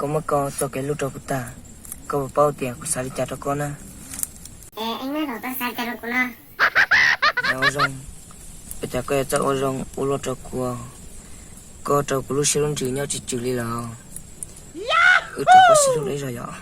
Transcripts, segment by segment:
Koj muab koj txoj kev hlub rau kuv tag, koj puas paub tias kuv xav li cas rau koj na? Ua zoo, ua cas koj yuav txawj ua zoo ua luaj rau kuv? Koj rau kuv lub siab lub ntsws nyob tsis tswm li lawm. Wb rov qab sib hlub dua ib zaug yom.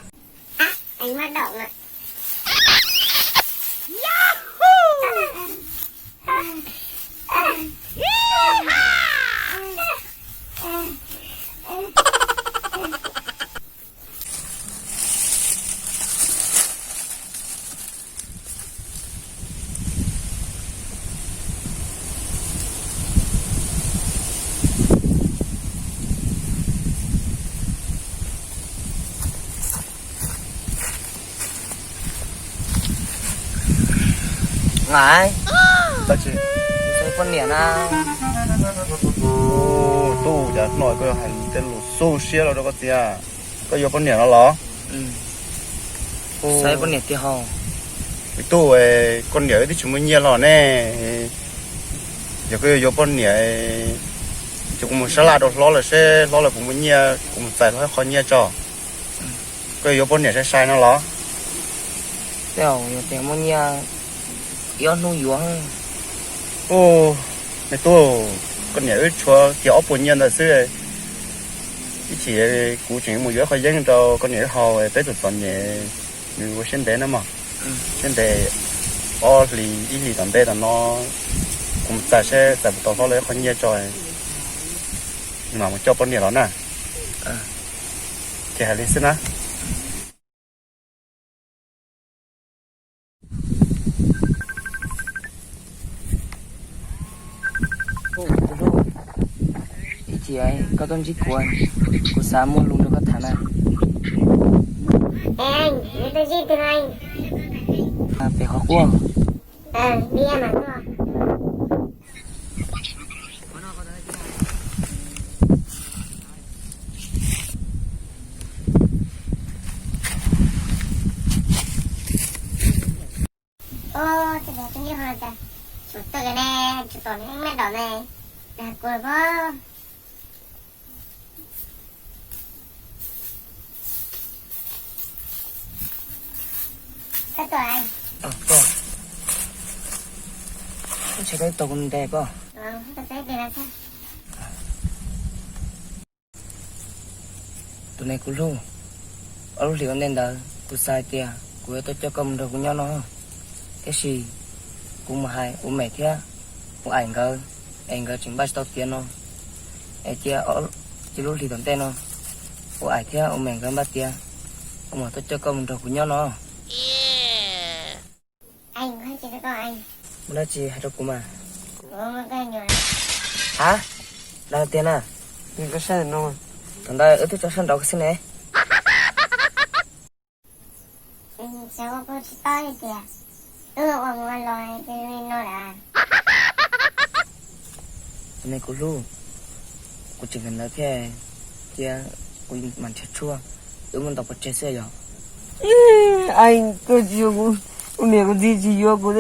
Nqaim, kuv xav yuav poj niam na. Tub, cas hnub no koj hais tej lus xu siab los rau koj txiv? Koj yuav poj niam no los? Xav yuav poj niam tiag hos. Tub, koj niam wb twb tsis muaj nyiaj los ne. Yog koj yuav yuav poj niam, ces kuv mus sab laj rau hlob lawm seb hlob lawv puas muaj nyiaj, kuv mus txais hlob qhov nyiaj tso. Koj yuav poj niam sai sai no los? Tej zaum yog tias muaj nyiaj, ib ob hnub yuav. Ub, me tub, koj niam wb tshuav kiag ob puas nyiaj ntawd xwb. Ib chim kuv tseem mus yuav ib qho yeeb rau koj niam wb haus, peb txom txom nyem, nws ua siab ntev na mog. Siab ntev, ob hlis ib hlis tom ntej tom no, kuv mus txais seb txais puas tau hlob lawv ib qho nyiaj tso, nws mam mus coj poj niam los na. Ces hais li xwb na. Ib chim koj tuaj ntsib kuv, kuv xav muaj lus nrog koj tham na. Pem qhov quaj. Ub, tej zaum tus nyuj ho cas tsum tuaj ne, tsum tom ne, maj dom ne, dag kuv pob. Koj tuaj, koj tsis tau kuv ntes koj. Tus me kuv hlub, ob lub hlis ua ntej ntawd kuv xav hais tias kuv yuav tuaj coj koj mus nrog kuv nyob no, tiam sis kuv mus hais ua Mem thiab ua Aim nkawd, es nkawd tseem npaj tsis tau tiav no, es cia cia lub hlis tom ntej no ua Aim thiab ua Mem nkawd npaj tiav, kuv mam tuaj coj koj mus nrog kuv nyob no. Muaj dab tsi hais rau kuv mas. Ha, dag tiag na. Thaum ntawd wb twb tso sab nraud xwb ne. Tus me kuv hlub, kuv tseem kawm ntawv thiab, cia kuv mam nrhiav tshuaj, wb muab ntaus pov tseg xwb yog. Koj tsis yuav kuv, kuv niam kuv txiv tsis yuav kuv,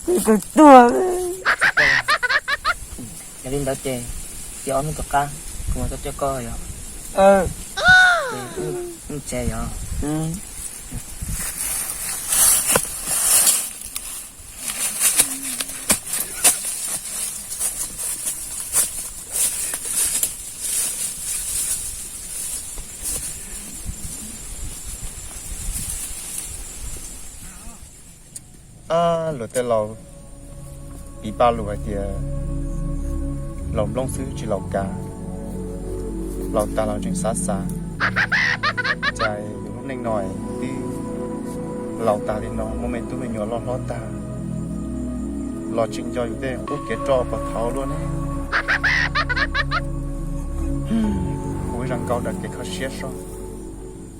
kuv kawg tuag. Yog li ntawd ces cia ob hnub tom qab kuv mam tuaj coj koj yog. Ces wb mus tsev yog. Ab, luag tej laus piv paj lug hais tias laus nplooj xwb tsis laus kav, laus tas los tseem xav xav. Cas yus lub neej no twb laus tas li no, muaj me tub me nyuam loj hlob tag los tseem nco yus tej qub kev roj puag thaud luaj ne. Kuv zoo nkaus nram kev kho siab so.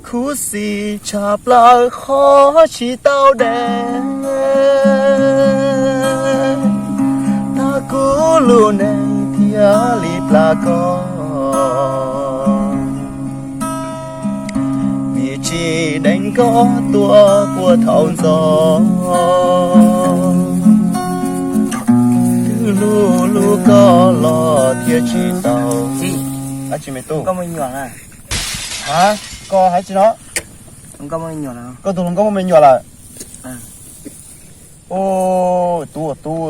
Khuv xim tshaj plaws qhov tsis tau deb, tag kuv lub neej thiaj li plam koj, vim tsis deev koj tuaj puag thaum ntxov. Twb hlub hlub koj los thiaj tsis tau. Dab tsi me tub? Koj muaj me nyuam na. Koj hais tsis no? Koj tus hluas nkauj muaj me nyuam lawm? Ub, tub, tub,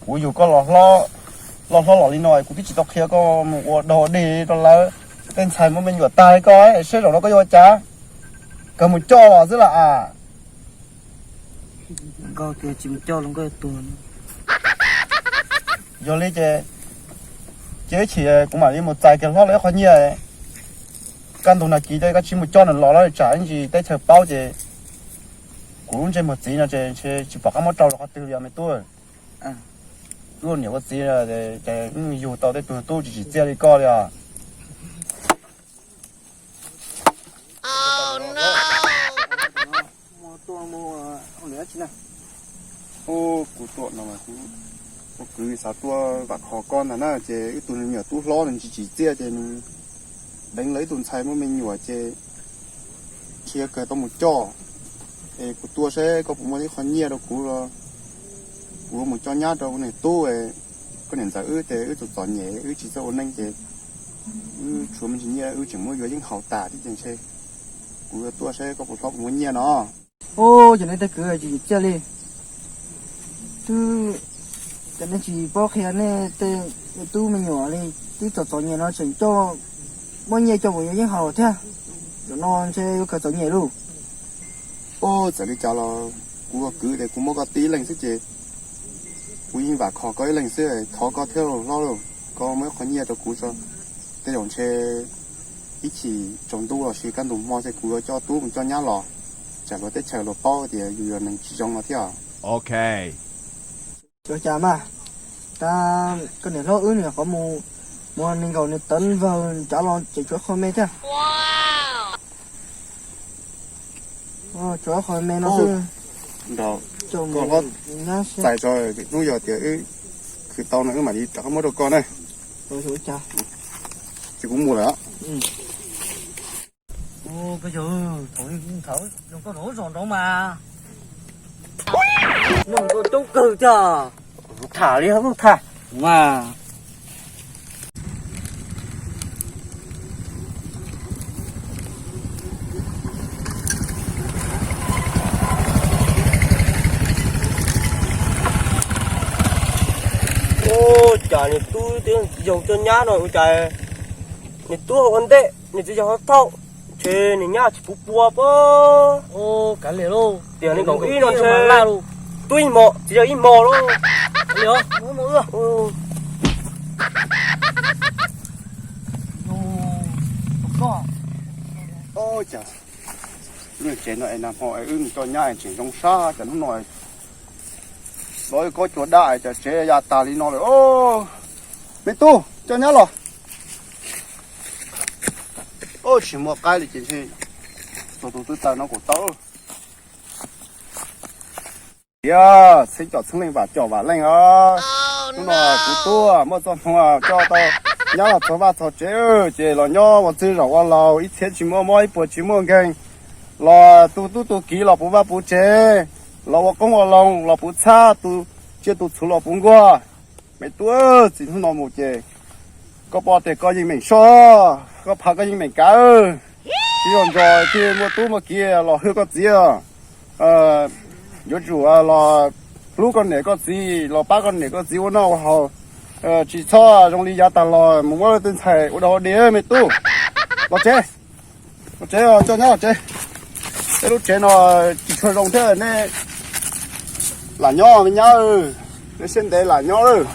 kuv yug koj los hlob los li no kuv twb tsis tau qhia koj mus ua dog ua dig rau lawv. Tej ntxhais muaj me nyuam tag li koj, saib zaum no koj yuav ua cas? Kawg mus coj los xwb las as. Yog li ces, ces ib chim kuv mam li mus txais kiag hlob lawv ib qho nyiaj. Kaj ntug no kis koj tsis mus coj nws los los tsam ib ntsis teb chaws paub ces kuv lub ntsej muag txiv no ces tsis pom qab muab rau rau qhov twg li os me tub. Ua niam ua txiv ces yug tau tej tug tub tsis tsim txiaj li koj li os. Ub, kuv tuaj no mas kuv ua kwv xav tuaj vam khom koj ntag na, ces wb tug me nyuam tub hlob nws tsis tsim txiaj ces nws deev lawv ib tug ntxhais muaj me nyuam ces khiav kawg tau mus coj. Es kuv tuaj saib koj puas muaj ib qho nyiaj rau kuv los kuv mus coj nyab rau kuv niam tub. Koj niam ntxawm wb ces wb txom txom nyem wb tsis txawj ua neej ces wb tshuav me ntsis nyiaj wb tseem muab yuav yeeb haus tas thiab ces ntshe kuv yuav tuaj saib koj puas hlob puas muaj nyiaj no. Ub, cov nej tej kwv tsis tsim txiaj li. Twb, cov nej tsis paub qhia nej tej tub me nyuam li, twb txom txom nyem no tseem coj muab nyiaj coj mus yuav yeeb haus thiab. Zaum no ntshe yuav kawg txom nyem lauj. Ub, txawm li cas los kuv ua kwv ces kuv muab koj tib leeg xwb ces kuv yeej vam khom koj ib leeg xwb, thov koj thiab lauj hlob lauj, koj muab ib qho nyiaj rau kuv tso. Tej zaum ntshe ib chim tsaus ntuj los sis kaj ntug hmo ces kuv yuav coj tub mus coj nyab los, tsam luag teb chaws luag paub tias yus yog neeg tsis zoo no thiab. Ok. Ua cas mas, tab koj niam hlob wb niam qhov mus, mus nees nkaum niag tawv vawg nrad los tseem tshuav qho me thiab. Tshuav qho me no xwb. Koj hlob txais tso, hnub yog tias wb khwv tau no wb mam li rov qab muab rau koj na. Ces kuv mus lawm. Koj yawg, thaum thaum koj rov zos nraud mas neeg koj coob kawg thiab. Tham li, tham mas. Ua cas niag tub txiv yawg coj nyab no ua cas niag tub ho ua ntej, niag txiv yawg ho thaum, ntshe niag nyab tsis puv pua pob. Tias nees nkaum ib no ntshe tub ib hmos txiv yawg ib hmos lauj. Ua cas lub tsev no es nag hmo es wb mus coj nyab es tseem zoo sab, cas hnub no los ib kob cua daj es cas tsev ya tas li no lawm. Me tub, coj nyab los. Tsis muaj qaib li ces ntshe txog tus twb tawg no kuv tau. Tias txheeb cov txheeb leej vam cov vam leej os. Hnub no kuv tuaj muaj txoj hmoo coj tau nyab los txog vaj txog tsev, ces los nyob ua txwj zaum ua laus, ib txhiab tsis muaj mob ib puas tsis muaj nkeeg, los tu tub tu kiv los puv vaj puv tsev, los ua qoob ua loo los puv txhab, tu tsiaj tu txhuv los puv nkuaj. Me tub, txij hnub no mus ces koj pom tias koj yeej meem soj, koj phav koj yeej meem kav. Tsis yog ntsos thiaj muaj tub muaj kiv los hwj koj txiv. Yuav tsum los hlub koj niam koj txiv, los pab koj niam koj txiv ua noj ua haus. Tsis txhob zoo li yav tag los mus muab tej ntxhais ua dog ua dig me tub. Los tsev, los tsev, coj nyab los tsev. Peb lub tsev no tsis tshua zoo thiab, nej lam nyob me nyab, nej siab ntev lam nyob lawm.